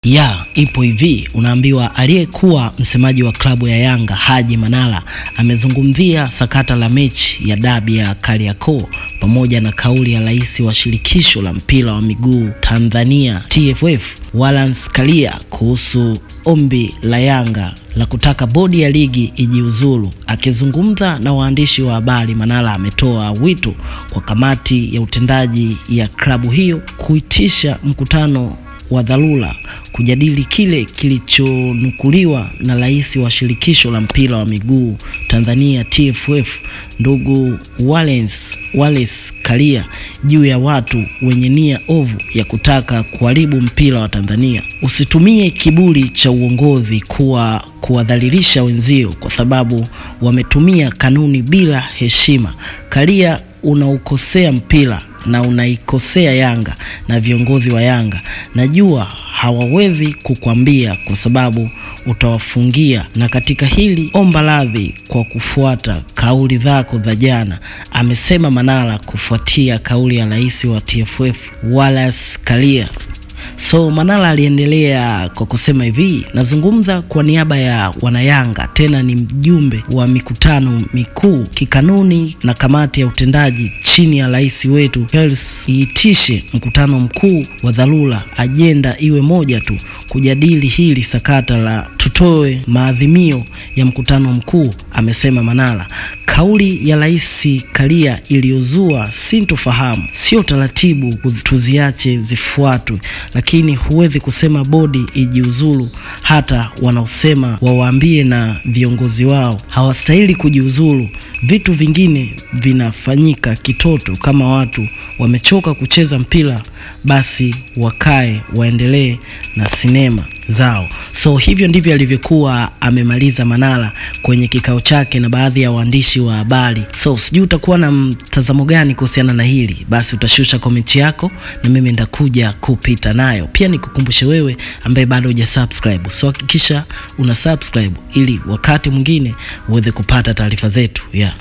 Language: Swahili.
Ya, ipo hivi, unaambiwa aliyekuwa msemaji wa klabu ya Yanga Haji Manara amezungumzia sakata la mechi ya dabi ya Kariakoo pamoja na kauli ya rais wa shirikisho la mpira wa miguu Tanzania TFF Wallace Karia kuhusu ombi la Yanga la kutaka bodi ya ligi ijiuzulu. Akizungumza na waandishi wa habari, Manara ametoa wito kwa kamati ya utendaji ya klabu hiyo kuitisha mkutano wa dharura kujadili kile kilichonukuliwa na rais wa shirikisho la mpira wa miguu Tanzania TFF ndugu Wallace Karia juu ya watu wenye nia ovu ya kutaka kuharibu mpira wa Tanzania. Usitumie kiburi cha uongozi kuwadhalilisha wenzio kwa sababu wametumia kanuni bila heshima. Karia, unaukosea mpira na unaikosea Yanga na viongozi wa Yanga. Najua hawawezi kukwambia kwa sababu utawafungia, na katika hili omba radhi kwa kufuata kauli zako za jana, amesema Manara kufuatia kauli ya rais wa TFF Wallace Karia. So Manara aliendelea kwa kusema hivi: nazungumza kwa niaba ya wanayanga, tena ni mjumbe wa mikutano mikuu kikanuni na kamati ya utendaji chini ya rais wetu Hersi iitishe mkutano mkuu wa dharura, ajenda iwe moja tu, kujadili hili sakata la tutoe maadhimio ya mkutano mkuu, amesema Manara. Kauli ya Rais Karia iliyozua sintofahamu, sio taratibu tuziache zifuatwe, lakini huwezi kusema bodi ijiuzulu. Hata wanaosema wawaambie na viongozi wao hawastahili kujiuzulu. Vitu vingine vinafanyika kitoto. Kama watu wamechoka kucheza mpira, basi wakae waendelee na sinema zao. So hivyo ndivyo alivyokuwa amemaliza Manara kwenye kikao chake na baadhi ya waandishi wa habari. So sijui utakuwa na mtazamo gani kuhusiana na hili, basi utashusha comment yako na mimi nitakuja kupita nayo. Pia nikukumbushe wewe ambaye bado hujasubscribe, so hakikisha una subscribe ili wakati mwingine uweze kupata taarifa zetu. Yeah.